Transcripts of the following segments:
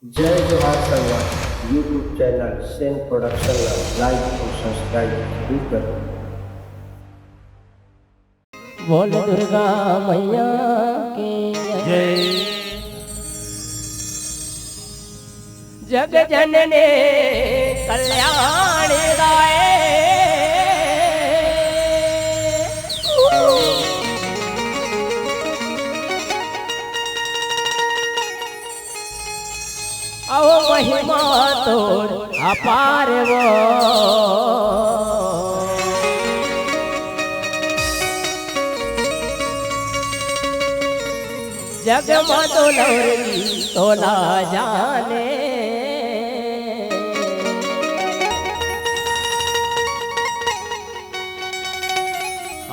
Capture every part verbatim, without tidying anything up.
जय जोहार संगवारी, YouTube चैनल सेन प्रोडक्शन ला लाइक अउ सब्सक्राइब जरूर करो। बोल दुर्गा मैया की जय। जग जननी कल्याण गाए। अहो महिमा तोर अपार वो। जग म दुलौरी तोला जाने।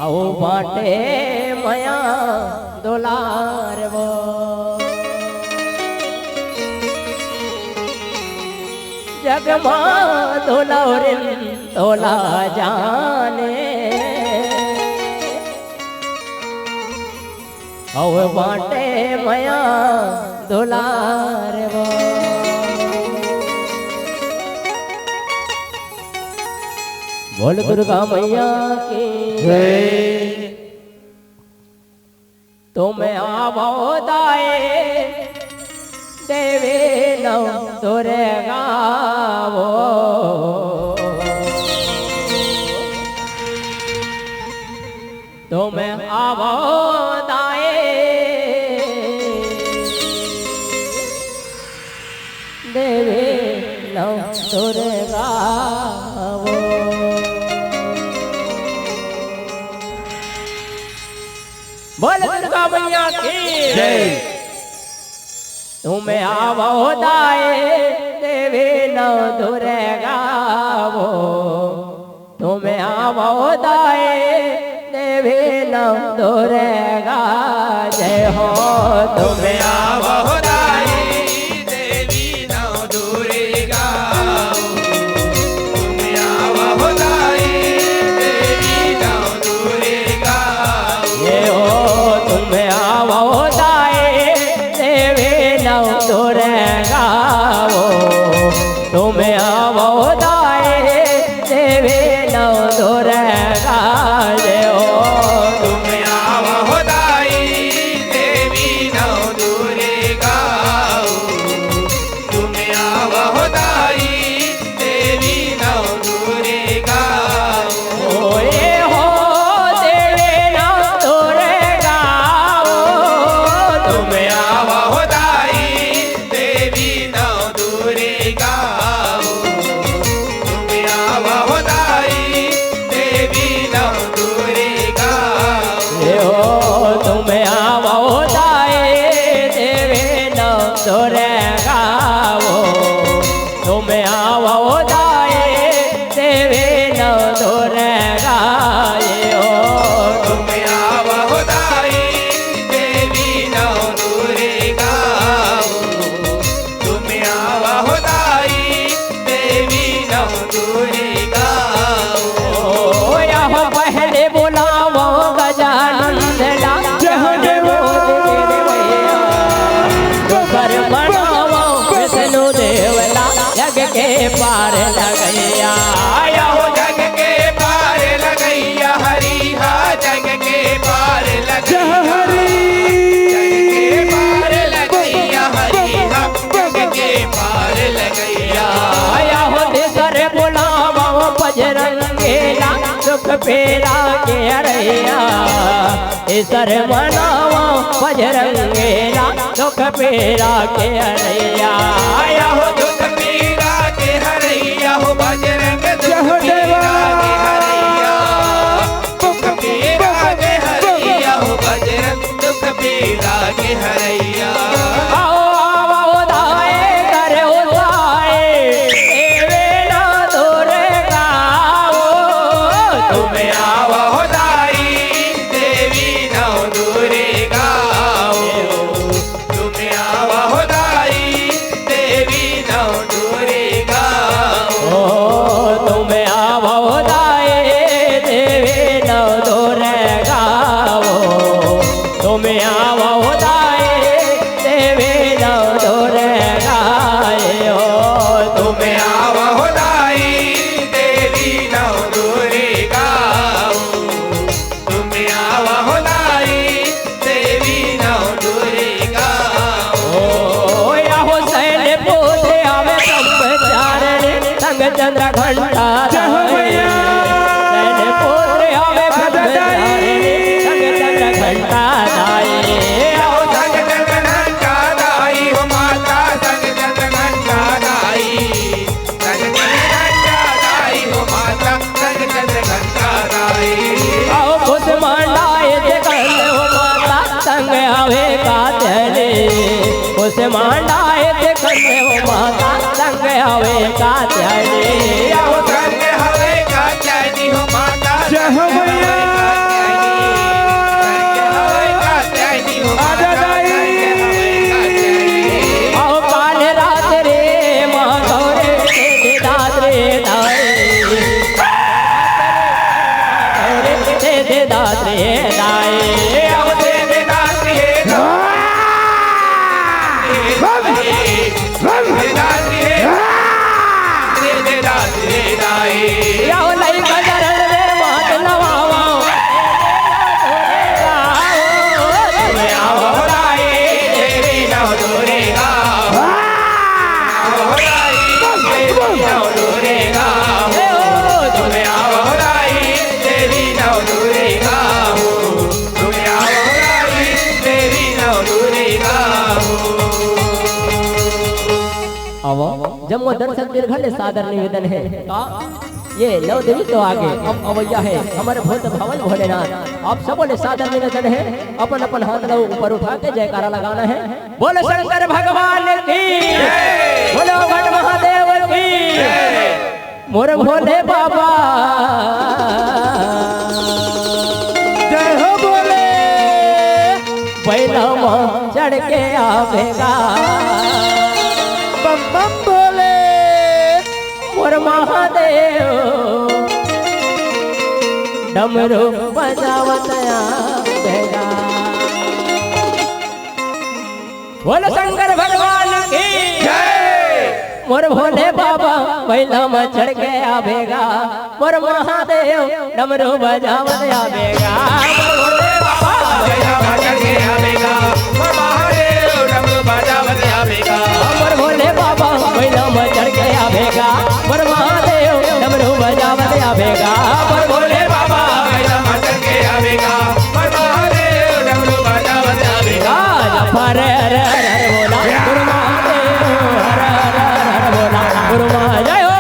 अउ बाटे मया दुलार वो। जग म दुलौरी तोला जाने। अउ बाटे मया दुलार वो। बोल दुर्गा मैया की जय। तुम आवो दाए देवी नव दुर्गा वो। तुम आवो दाए देवी नव दुर्गा वो। बोल दुर्गा मैया की जय। तुम आवो दाए देवी नव दुर्गा वो। तुम आवो दाए देवी नव दुर्गा जय हो। तुम आवो दाए देवी नव दुर्गा। तुम आवो दाए देवी नव दुर्गा। ये हो तुम आवो दाए देवी नव दुर्गा वो। तुम आवो दाए देवी नव दुर्गा जय हो। तुम आवो दाई देवी नव दुर्गा। तुम आवो दाई देवी नव दुर्गा। ओ ए हो देवी नव दुर्गा। तुम आवो दाई देवी नव दुर्गा। तुम आवो दाई देवी नव दुर्गा। ए हो तुम आवो दाए देवी नव दुर्गा वो। तुम आवो दाए देवी नव दुर्गा ये हो। तुम आवो दाई देवी नव दुर्गा। तुम आवो दाई देवी नव दुर्गा। ओ, यह पहले बुलावो गजानन ला, जहाँ जहाँ दूसर मनावो विष्णु देव ला, जग के पार लगैया। आया हो जग के पार लगैया, हरि हा जग के पार लगैया। जहाँ हरि जग के पार लगैया, हरि हा जग के पार लगैया। आया हो तीसर बुलावा बजरंगेला, दुख पीरा के हरैया। तीसर मनावा बजरंगेला, दुख पीरा के हरैया। आया हो दुख पीरा के हरैया, हो बजरंग दुख पीरा के हरैया। दुख पीरा के हरैया, हो बजरंग दुख पीरा के हरैया। आओ, आओ, दाए कर उठाए, देवे ना दुर्गा आओ। तुम आवो दाई, देवी नव दुर्गा आओ। तुम आवो दाई, चंद्र घंटा जय हो भैया। शैल पुत्र आवे आजा दाई। संग चंद्र घंटा दाई। आओ संग चंद्र घंटा दाई हो माता, संग चंद्र घंटा दाई। संग चंद्र घंटा दाई हो माता, संग चंद्र घंटा दाई। आओ कुसमांडा एते कंदे हो माता, संग आवे कात्यायनी। कुसमांडा एते कंदे हो माता, संग आवे कात्यायनी। आओ संग आवे कात्यायनी हो माता, जय हो भैया। संग आवे कात्यायनी हो आजा माता, दाई। संग आवे कात्यायनी। आओ काल रात रे माँ गौरे दे दे दात रे दाई। गौरे दे दे दात रे दाई। आओ दे दे दात रे दाई। आवा, जम्मो दर्शक दीर्घ ले सादर निवेदन हे। का? ये नौ देवी तो आगे अब अवैया हे, हमर भोत भवन भोलेनाथ। आप सबो ले सादर निवेदन हे, अपन अपन हाथ ला ऊपर उठा के जयकारा लगाना हे। बोलो शंकर भगवान की, बोलो घट महादेव की। मोर भोले बाबा जय हो भोले। बैला म चढ़ के आवेगा बम बम भोले। मोर महादेव डमरू बजावत आवेगा। बोलो शंकर भगवान की जय। मोर भोले बाबा बैला म चढ़ के आवेगा, मोर महादेव डमरू बजावत आवेगा। मोर भोले बाबा बैला म चढ़ के आवेगा, मोर महादेव डमरू बजावत आवेगा। मोर भोले बाबा बैला म चढ़ के आवेगा, मोर महादेव डमरू बजावत आवेगा। मोर भोले बाबा बैला म चढ़ के आवेगा, मोर महादेव डमरू बजावत आवेगा। हर हर हर बोला गुरु महादेव, हर हर हर हर बोला गुरु महा-, जय हो।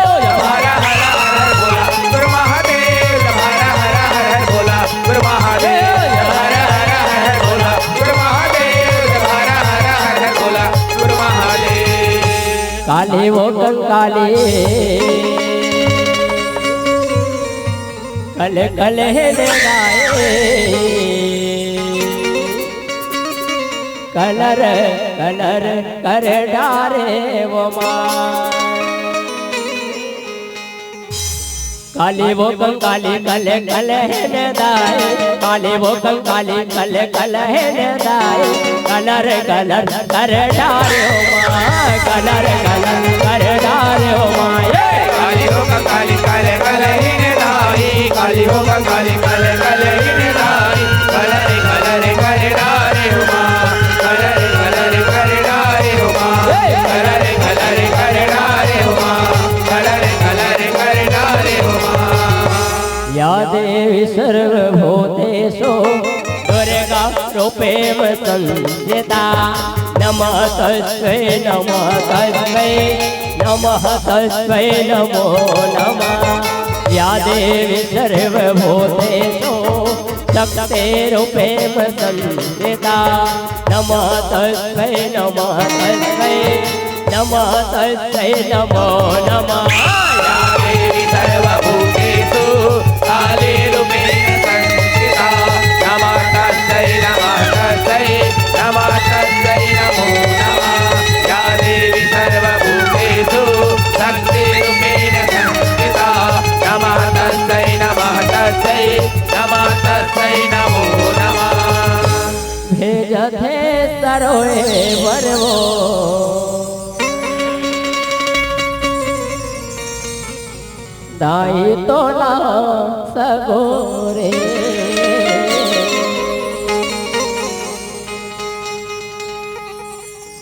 हर हर हर हर बोला गुरु महादेव, हर हर हर हर बोला गुरु महादेव, हर हर हर हर बोला गुरु महादेव, हर हर हर हर बोला गुरु महादेव। काली वो कंकाली कल कल हे ले गाए। कलर कलर कर डारे वो माँ। काली वो कंकाली कल कल हे ने दाए, काली वो कंकाली कल कल हे ने दाए। कलर कलर कर डारे हो माँ, कलर कलर कर डारे हो माँ। ये काली हो कंकाली कल कल हे ने दाए, काली हो कंकाली कल कल हे ने दाए। कलर कलर कर डारे हो माँ, कलर कलर कर डारे हो माँ, कलर कलर कर डारे हो माँ, कलर कलर कर डारे हो माँ। या देवी सर्वभूतेषु दुर्गा रूपेण संस्थिता। नमस्तस्यै नमस्तस्यै नमस्तस्यै नमो नमः। या देवी सर्वभूतेषु शक्तिरूपेण संस्थिता। नमस्तस्यै नमस्तस्यै नमस्तस्यै नमो नमः। या देवी सर्वभूतेषु काली रूपेण संस्थिता। नमस्तस्यै नमस्तस्यै नमस्तस्यै नमो नमः। या देवी सर्वभूतेषु शक्तिरूपेण संस्थिता। नमस्तस्यै नमस्तस्यै नमस्तस्यै नमो नमः। भेजथे सरोए बरवो दाई तोला सगोरे।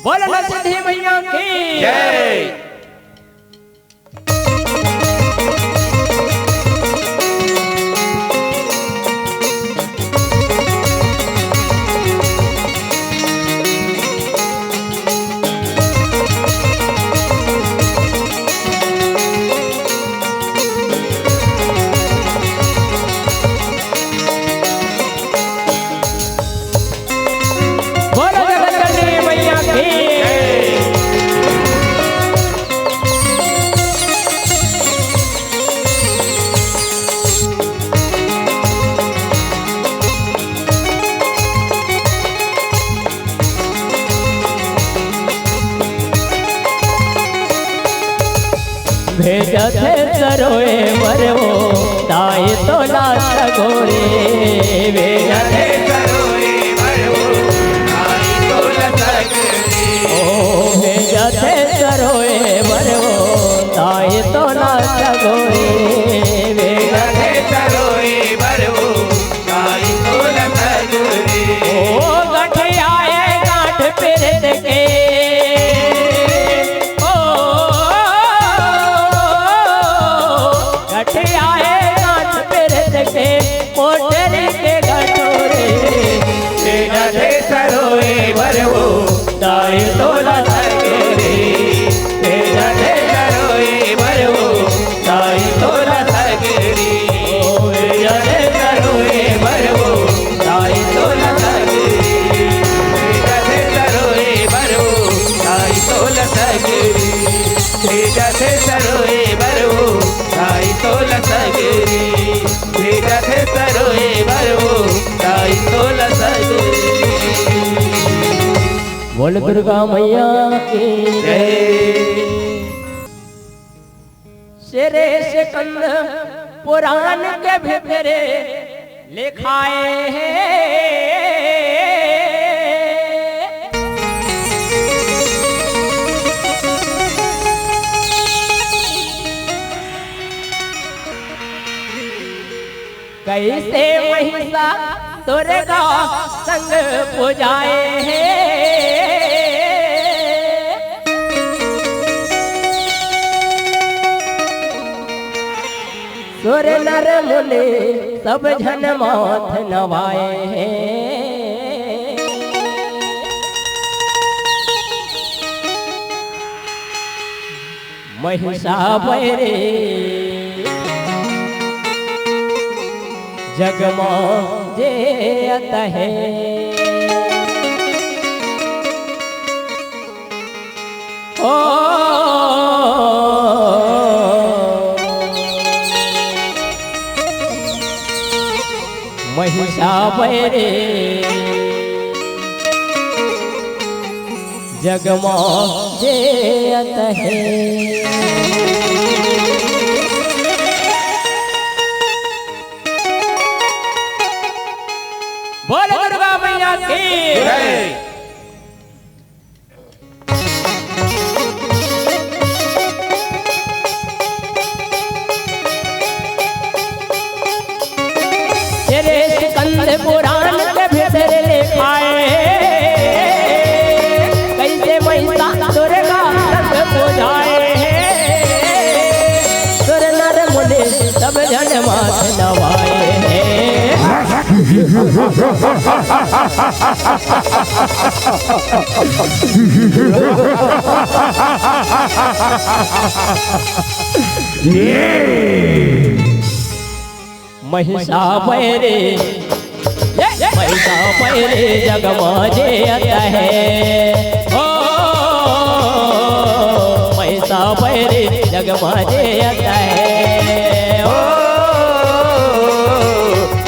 बोलो ना सिद्धि मैया की जय। भेजथे सरोए बर वो दाई तोला सगोरी, भेजथे सरोए बर वो दाई तोला सगोरी। ओ भेजथे सरोए बर वो दाई तोला सगोरी, भेजथे सरोए बर वो दाई तोला सगोरी। ओ गठियाए गांठ पिरत के, ओ गठियाए गांठ पिरत के, मोटरी के गठोरी। भेजथे सरोए बर वो दाई तोला सगोरी, भेजथे सरोए बर वो दाई तोला सगोरी। ओ भेजथे सरोए बर वो दाई तोला सगोरी, भेजथे सरोए बर वो दाई तोला सगोरी, भेजथे सरोए बर वो दाई तोला सगोरी, भेजथे सरोए बर वो दाई तोला सगोरी। बोल दुर्गा मैया की जय। श्रेष्ठ स्कंद पुराण के भीतरे लिखाए हे। कइसे महिषासुर का संग पुजाए हे। सुर नर मुनि सब झन माथ नवाए हे। महिषा बैरी जग मा जेयत हे। ओ महिषा बैरी जग मा जेयत हे। बोल दुर्गा मैया की जय। तेरे स्कंद पुराण के भीतर लिखाए हे, कइसे महिषासुर का संग पुजाए हे। सुर नर मुनि सब झन माथ नवाए हे। महिषा बैरी, महिषा बैरी जग मा जेयत हे। ओ महिषा बैरी जग मा जेयत हे। ओ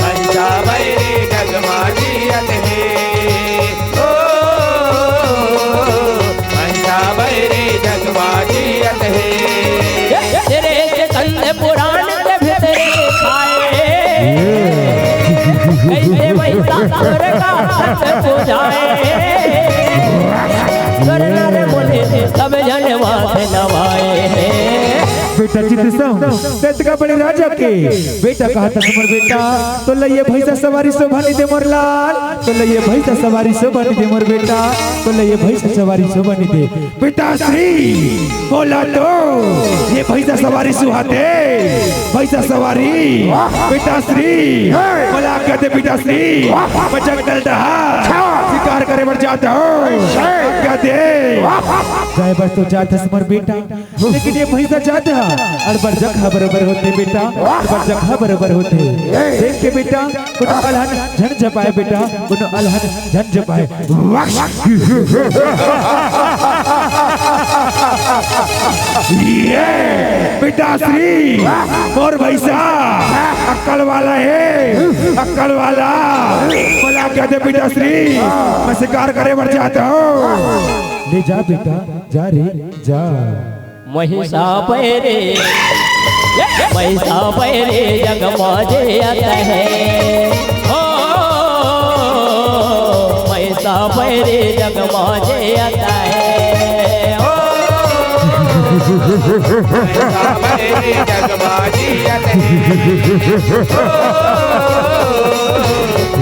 महिषा बैरी जग मा जेयत हे। ओ महिषा बैरी जग मा जेयत हे। तेरे स्कंद पुराण के भीतर लिखाए हे। कइसे महिषासुर का संग पुजाए हे। सुर नर मुनि सब झन माथ नवाए हे। बेटा चित संग ततका बड़े राजा के बेटा कहत हे मोर बेटा, तोला ये भैंसा सवारी शोभा नइ दे मोर लाल, तोला ये भैंसा सवारी शोभा नइ दे मोर बेटा, तोला ये भैंसा सवारी शोभा नइ दे। पिताश्री, बोला तो, ये भैंसा सवारी सुहाथे, भैंसा सवारी, पिताश्री, बोला आज्ञा दे पिताश्री, मैं जंगल डहर शिकार करे बर जात हंव, आज्ञा दे। जाए बर तो जात हस मोर बेटा, लेकिन ये भैंसा जात हे, अड़बड़ जगह बरोबर होथे बेटा, अड़बड़ जगह बरोबर होथे। देख के बेटा, कोनो अलहन झन जपाए बेटा, कोनो अलहन झन जपाए। ये पिताश्री, मोर भैंसा अक्कल वाला हे, अक्कल वाला। बोला आज्ञा दे पिताश्री, मैं शिकार करे बर जात हंव। ले जा बेटा, जा रे, जा। महिषा बैरी, महिषा बैरी जग मा जियत हे। ओ, महिषा बैरी जग मा जियत हे। ओ, महिषा बैरी जग मा जियत हे। ओ,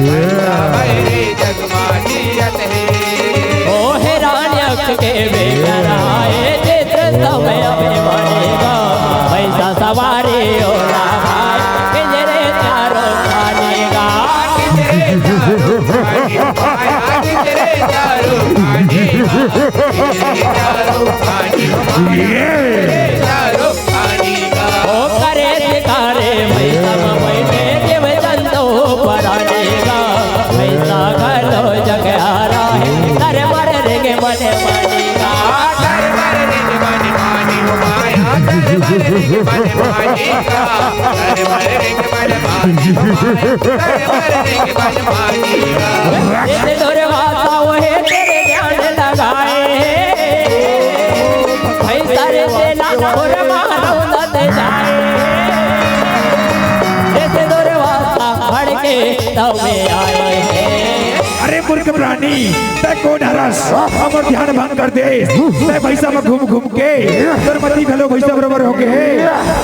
महिषा बैरी जग मा जियत हे। ओ हिरण्यक्ष के बेटा आए, चित्र समय अभिमानी गा। महिषा सवारी ओ ना भाई, पिंजरे चारों खानी गा। ओ करे शिकारे महिषा मा बैठे, जीव जंतु परानी गा। महिषा घलो जग हारा हे, नर मर रिंग मन मानी गा। जैसे दुर्वासा वहे तेरे ध्यान लगाए, भई सारे तेला घोर मानव दत जाए। जैसे दुर्वासा भड़के तब में आए हैं। अरे मूर्ख प्राणी, तै कोन हरस हमर ध्यान भंग कर दे? तै भइसा म घूम घूम के तोर मति घलो भइसा बरोबर हो गे हे।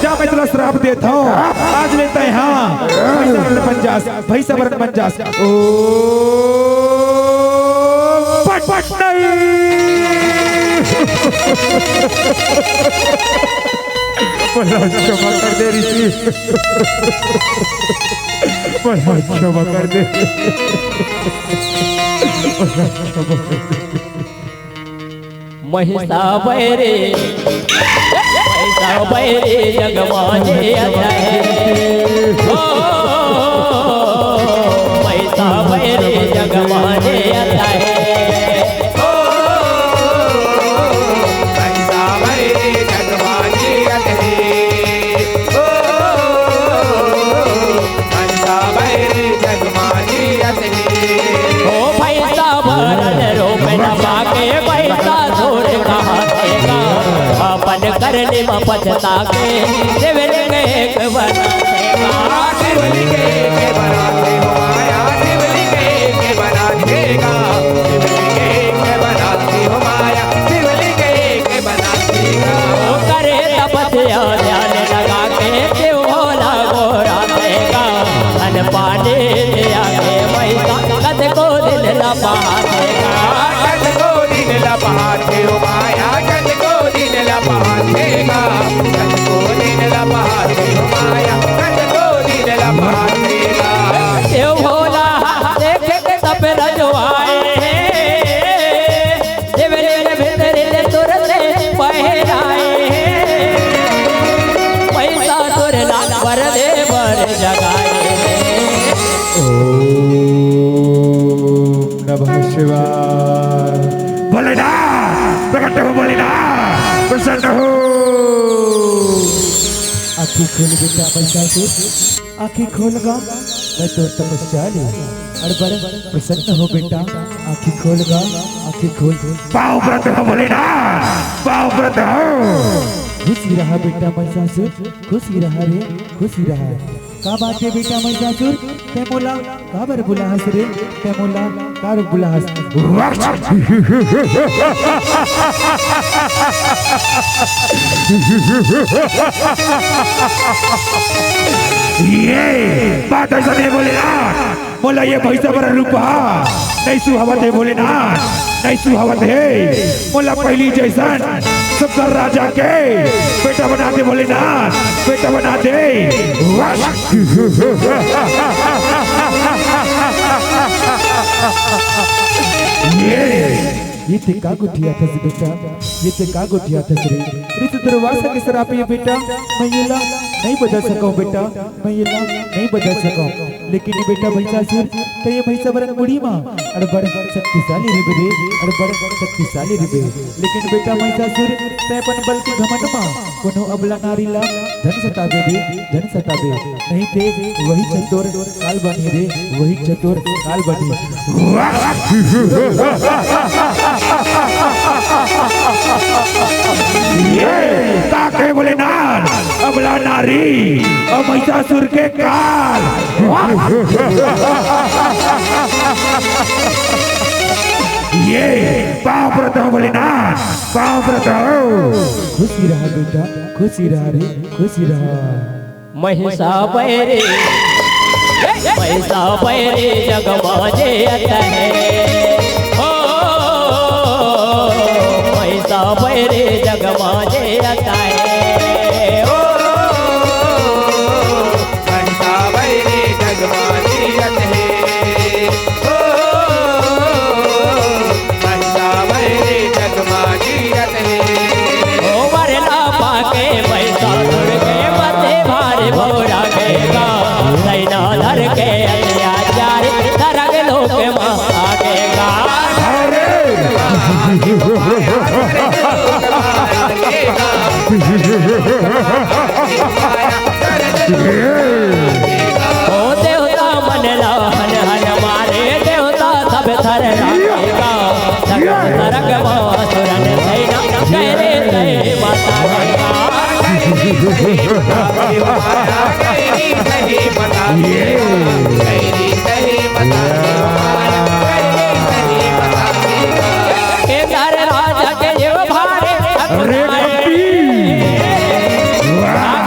जा, मैं तोला श्राप देत हंव, आज ले तै हा भइसा बरन बन जास, भइसा बरन बन जास। ओ पट पट नहीं। मोला क्षमा कर दे ऋषि, मोला क्षमा कर दे, मोला क्षमा कर दे। महिषा बैरी, महिषा बैरी जग मा जियत हे। ओ, महिषा बैरी जग मा जियत हे। ओ, महिषा बैरी जग मा जियत हे। ओ, महिषा बैरी जग मा जियत हे। ओ भइसा बरन रूप न पाके, महिषासुर कहाथे गा। अपन करनी म पछता के, शिवलिंग एक बनाथे गा। शिवलिंग एक बनाथे हो माया, शिवलिंग एक बनाथे गा। शिवलिंग एक बनाथे हो माया, शिवलिंग एक बनाथे गा। ओ करे तपस्या ध्यान लगा के, शिव भोला गोहराथे गा। अन्न पानी दिया के महिषा, कतको दिन ल पहाथे गा। कतको दिन ल पहाथे हो माया, कतको दिन ल पहाथे गा। कतको दिन ल पहाथे हो माया, कतको दिन ल पहाथे गा। शिव भोला देखे के तब रजवाए हे। देवरे ने भीतर ले तुरते पहिराए हे। महिषासुर ला बर दे बर जगाए हे। ओम नमः शिवाय। भोलेनाथ, प्रकट हो भोलेनाथ, प्रसन्न हो। आँखी खोल बेटा महिषासुर। आँखी खोल गा, मैं तोर तपस्या ले। अरे बड़ प्रसन्न हो बेटा, आँखी खोल गा, आँखी खोल। पाँव पड़त हो भोलेनाथ, पाँव पड़त हो। खुशी रहा बेटा महिषासुर, खुशी रहा रे, खुशी रहा। का बात हे बेटा महिषासुर, तैं मोला काबर बुलाहस रे, तैं मोला काबर बुलाहस? ये बात अइसन हे भोलेनाथ, मोला ये भइसा बर रूप हा नइ सुहावत हे भोलेनाथ, नइ सुहावत हे। मोला पहिली जइसन सुग्घर राजा के बेटा बना दे भोलेनाथ, बेटा बना दे। ये ये तें का गोठियाथस बेटा, ये तें का गोठियाथस रे? ऋषि दुर्वासा के श्राप हे बेटा, मैं येला नइ बदल सकंव बेटा, मैं येला नइ बदल सकंव। लेकिन बेटा महिषासुर, तैं ये महिषा बरन मुड़ी मा अड़बड़ शक्तिशाली रिबे रे, अड़बड़ शक्तिशाली रिबे। लेकिन बेटा महिषासुर, तैं अपन बल के घमंड मा कोनो अबला नारी ला झन सताबे रे, झन सताबे, नहीं ते वही छतोर काल बनही रे, वही छतोर काल बनही। ये नारी अउ महिषासुर के काल। ये पाँव परत हँव भोलेनाथ, पाँव परत हँव। खुशी रहा बेटा, खुशी रहा रे, खुशी रहा। महिषा बैरी, महिषा बैरी जग मा जेयत हे। ओ, महिषा बैरी जग मा जेयत हे। ओ, महिषा बैरी जग मा जेयत हे। ओ, महिषा बैरी जग मा जेयत हे। ओ वरना पाके महिषासुर के मथे भारी भोरा के गा। सैना धर के अत्याचारी सरग लोक मा आगे गा। अरे! ओ देवता मन ला हन हन मारे, देवता सब थर राखेगा। सरग मा असुरन सैना, कह रे सही माता गंगा। केदार राजा के ये भारे अरे कपटी। वाह।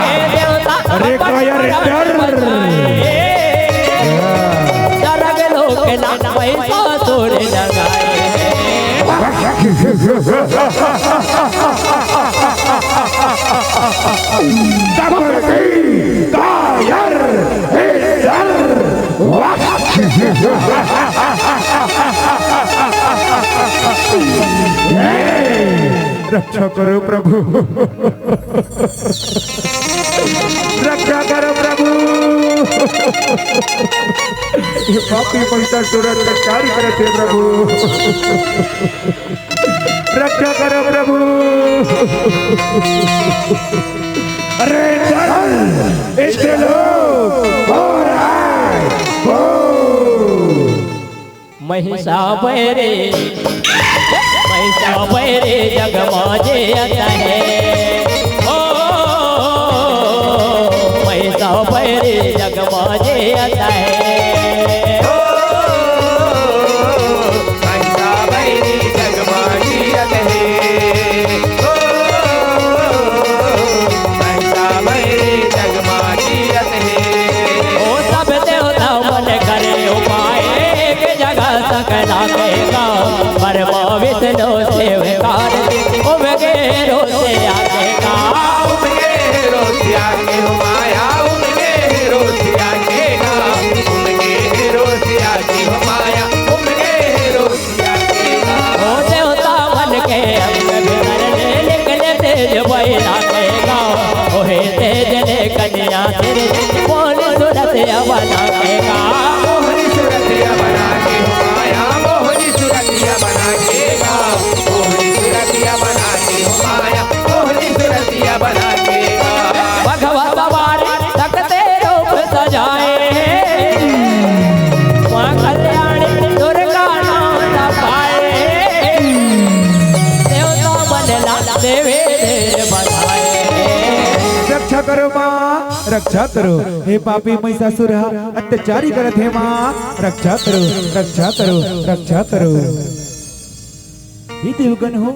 अरे काया रे डर। सरग लोक ना महिषासुर जगाए। कपटी कायर हे डर। वाह। रक्षा करो प्रभु, रक्षा करो प्रभु। ये पापी महिषासुर अत्याचारी करत हे प्रभु, रक्षा करो प्रभु। अरे चल, इनसे लोग हो रहा है, हो। महिषा बैरी, महिषा बैरी जग मा जेयत हे। ओ, महिषा बैरी जग मा जेयत हे। ओ, महिषा बैरी जग मा जेयत हे। ओ, महिषा बैरी जग मा जेयत हे। ओ सब देवता मन करे उपाय, एक जगह सकला के गा। ब्रह्मा विष्णु शिव कार्तिक, उमगे रोसे आके गा। उमगे रोसे आके हो माया, उमगे रोसे आके गा। उमगे रोसे आके हो माया, उमगे रोसे आके गा। ओ देवता मन के अंग बिगड़ने, निकले तेज बैला के गा। ओहे तेज ने कन्या सिरजी, मोहनी सूरतिया बना के गा। मोहनी सूरतिया बना के हो माया, मोहनी सूरतिया बना के गा। मोहनी सूरतिया बना के हो माया, मोहनी सूरतिया बना के गा। बघवा सवारी तख्ते रूप सजाए, माँ कल्याणी दुर्गा नाम जपाए। देवता मन ला देवे देर बधाए। रक्षा करो माँ, रक्षा करो। हे पापी महिषासुर हा अत्याचारी करत हे माँ, रक्षा करो, रक्षा करो, रक्षा करो। हे देवगण हो,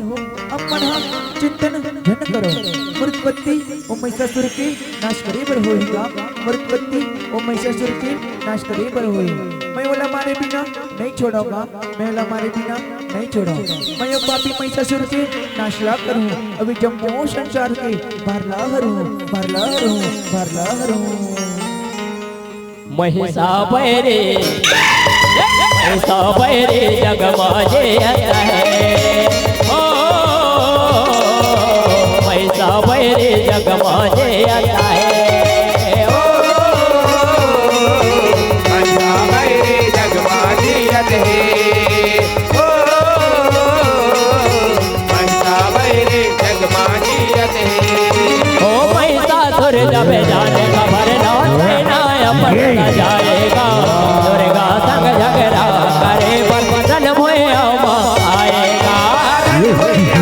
अब मन हा चिंतन झन करो। मोर उत्पत्ति ओ महिषासुर के नाश करे बर होही गा। मोर उत्पत्ति ओ महिषासुर के नाश करे बर होही। मैं ओला मारे बिना नहीं छोड़व गा। मैं ओला मारे बिना नहीं छोड़व। मैं ओ पापी महिषासुर के नाश ला करहूँ। अभी जम्मो संसार के भार ला हरूँ, भार ला हरूँ, भार ला हरूँ। महिषा बैरी, महिषा बैरी जग मा जेयत हे। ओ, महिषा बैरी जग मा जेयत हे। ओ, महिषा बैरी जग मा जेयत हे। ओ, महिषा बैरी जग मा जेयत हे। ओ महिषासुर जब जाने खबर ना, सेना अपन सजाएगा। दुर्गा संग झगड़ा करे पर रण भुइयाँ मा आएगा। रण भुइयाँ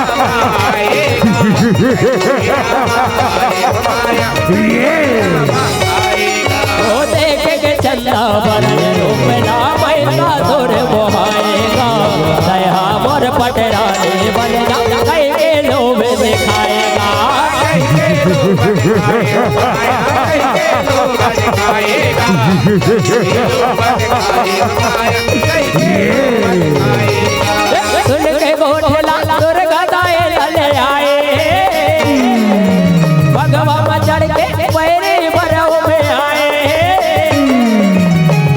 मा आएगा। ओ देखे के चंदा बरन रूप ला, महिषासुर मोहाएगा। दया मोर पटरानी बन जा, कई के लोभ दिखाएगा। सुन के गोठला दुर्गा दाई ले आए, बघवा में चढ़ के बैरी बरऊ में आए,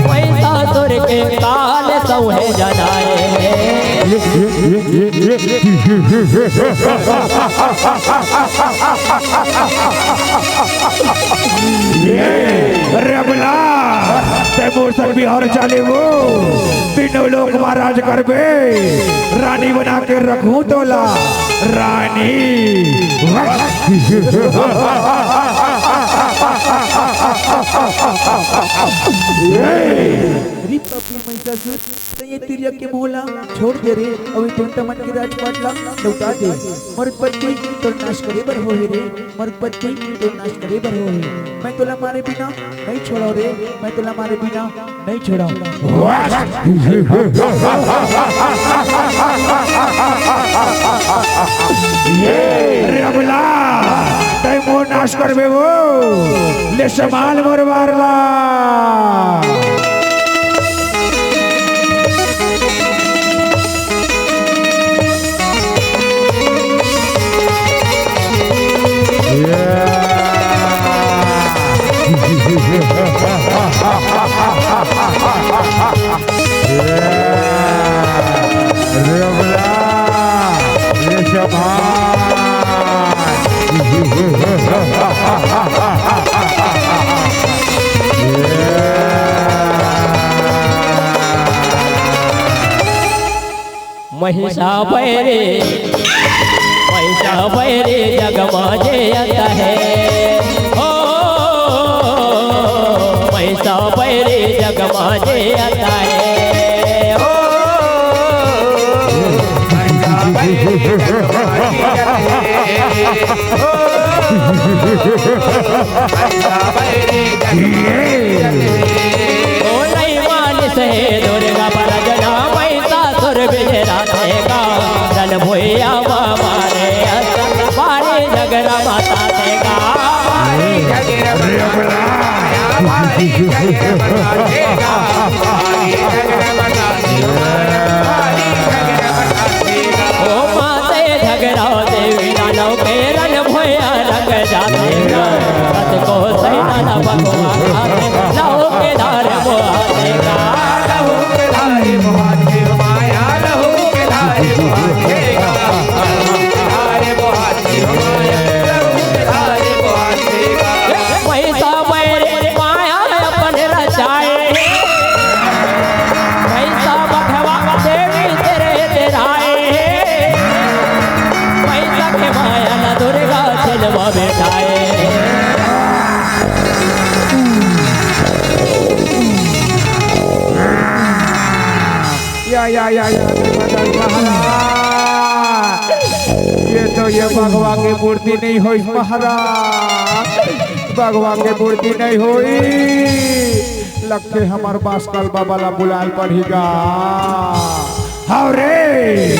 महिषासुर के काल सौहे जनाए। रे बला, तैं मोर संग बिहाव चाले वो, तीनों लोक महाराज करबे, रानी बना के रखूं तोला, रानी। री पापी महिषासुर, तैं ये तिरिया के मोह ला छोड़ दे रे, अउ ये देवता मन के राजपाट ला लौटा दे। मरुत पति तोर नाश करे बर होहे रे, मरुत पति तोर नाश करे बर होहे। मैं तोला मारे बिना नहीं छोड़व रे, मैं तोला मारे बिना नहीं छोड़व। रे बला, तैं मोर नाश करबे वो, ले संभाल मोर बार ला। महिषा बैरी, महिषा बैरी जग मा जेयत हे। ओ, महिषा बैरी जग मा जेयत हे। ओ, महिषा बैरी जग मा जेयत हे। ओ, महिषा बैरी जग मा जेयत हे। ओ, नहीं मानिस हे दुर्गा पर जना महिषासुर बिजरा देगा, रन भुइया मा मारे अस, मारे झगरा माता देगा। ओ माते झगरा देवी लालो के रन भुइया रंग जाते का, अत को सैना भगवान आते, लाओ के धार मोहा देगा। महिषा बैरी माया अपन रचाए, महिषा बघवा देवी तेरे तेराए, महिषा के माया न दुर्गा जन्म बेटाए। या, या, या, या, महाराज, ये तो ये बघवा के मूर्ति नहीं होई महाराज, बघवा के मूर्ति नहीं होई। लगथे हमर बासकल बाबा ला बुलाल पड़ही गा। हव रे,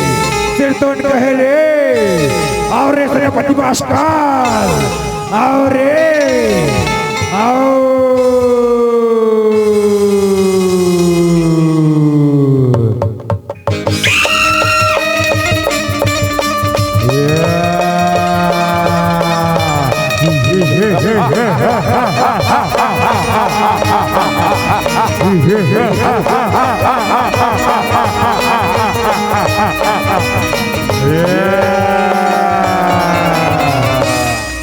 सिरतोन कहे रे, हव रे सेनापति बासकल, हव रे, हव।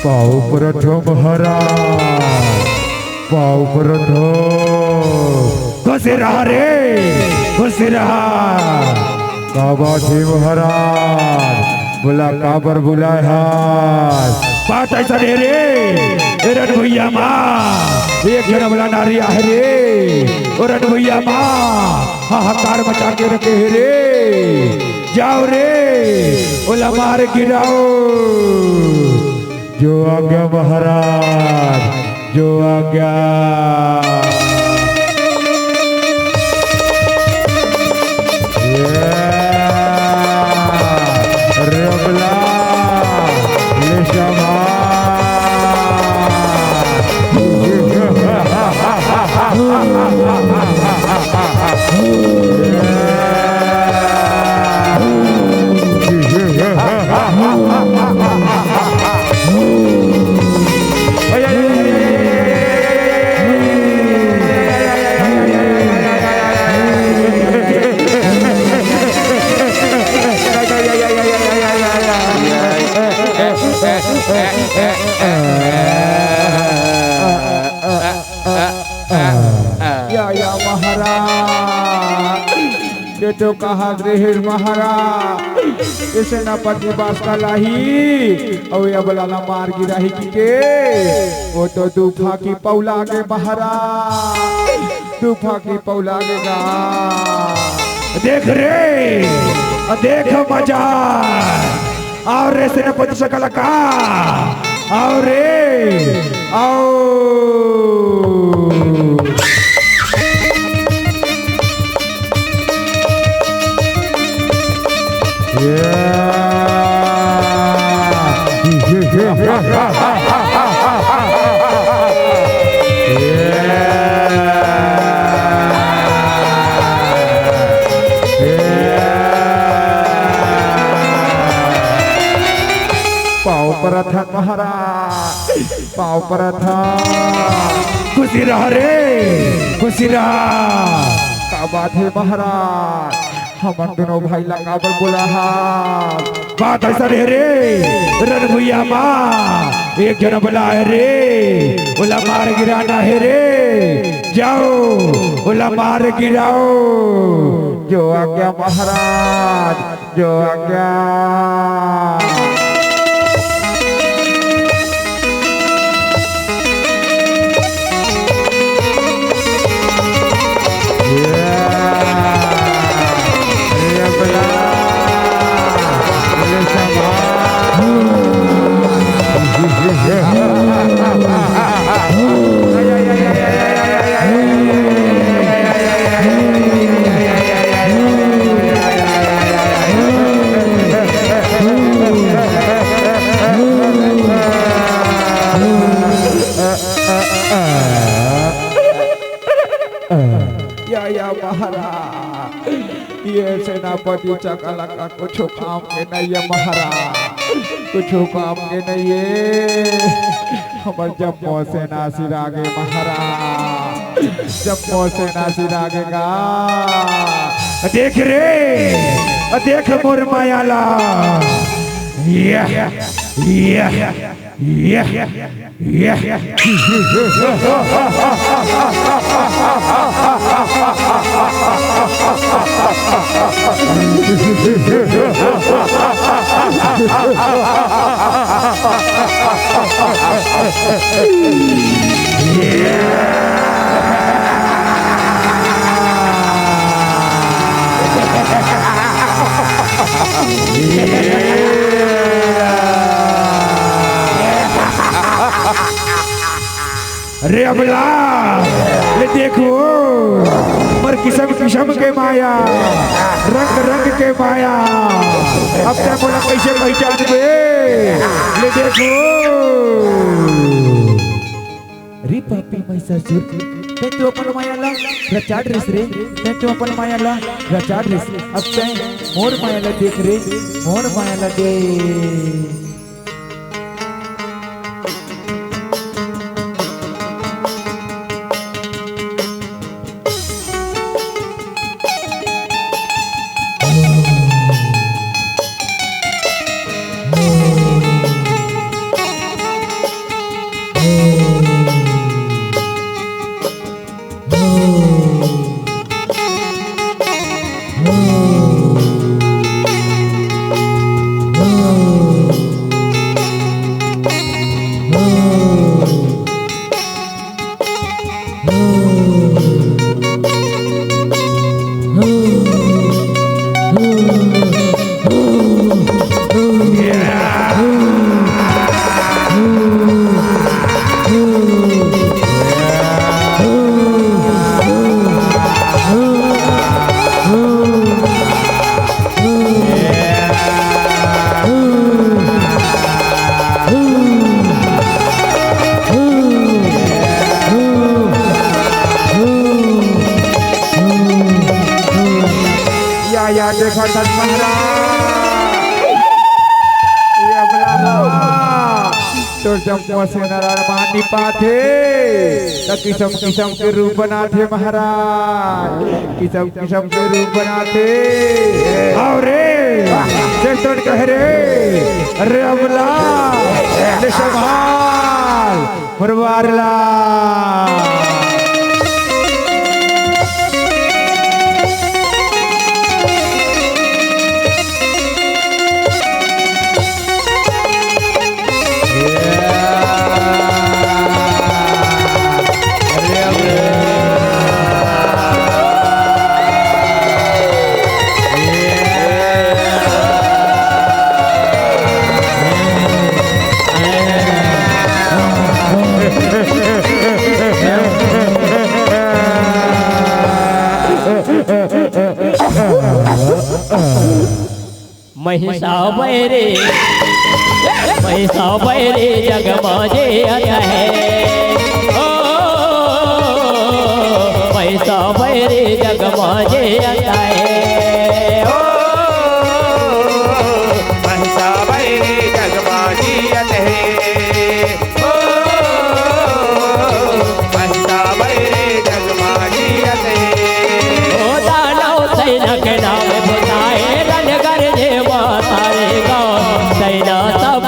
पाँव परत हों महाराज, पाँव परत हों। खुश रहा रे, खुश रहा। का बात हे महाराज, बोला काबर बुलाए हस? बात अइसन हे रे, ए रन भुइयाँ मा एक झन अबला नारी आहे रे, ओ रन भुइयाँ मा हाहाकार मचा के रखे हे रे। जाओ रे, ओला मार गिराओ। जो आज्ञा महाराज, जो आज्ञा। ये रबला, ले शमा। या, या महाराज, ये तो कहा गृहिणी महाराज, ये सेनापति बास का लाही, अउ ये बलाला मार गिराही कि के, वो तो दू फाकी पौला गे महाराज, दू फाकी पौला गे गा। देख रे, देख मजा। आओ रे सेनापति सकला का, आओ रे, आओ। पाँव परत हन महाराज, पाँव परत हन। खुशी रह रे, खुशी रह। का बात हे महाराज, हमन दुनों भाई ला काबर बोला हा? बात अइसन हे रे, रणभुइया मा एक झन बलाय रे, ओला मार गिराना हे रे। जाओ, ओला मार गिराओ। जो आज्ञा महाराज, जो आज्ञा। या, या महाराज, ये सेनापति चकलक कुछू काम के नइ हे महाराज, कुछू काम के नइ हे। हमर जम्मो सेना सिरागे महाराज, जम्मो सेना सिरागे गा। देख रे, देख मोर माया ला। या, या, या। अरे अबला, ले देखो, मोर किसम किसम के माया, रंग रंग के माया। अब तैं मोला कइसे पहिचानबे? ले देखो। रे पापी महिषासुर, तैं तो अपन माया ला रचा डरिस रे, तैं तो अपन माया ला रचा डरिस। अब तैं मोर माया ला देख रे, मोर माया ला देख। धन महाराज। ये अमला बाबा, तोर जम्मो से नारायण मान नी पाथे, त किसम किसम के रूप बनाथे महाराज, किसम किसम के रूप बनाथे। अउ रे, चेतन कह रे, अरे अमला, ले संभाल, मोर बार ला। महिषा बैरी, महिषा बैरी जग मा जियत हे। ओ, महिषा बैरी जग मा जियत हे। ओ, महिषा बैरी जग मा जियत हे। ओ, महिषा बैरी जग मा जियत हे। ओ दानव सैना के नाम बताए, रण गरजे माता रे गो। सैना सब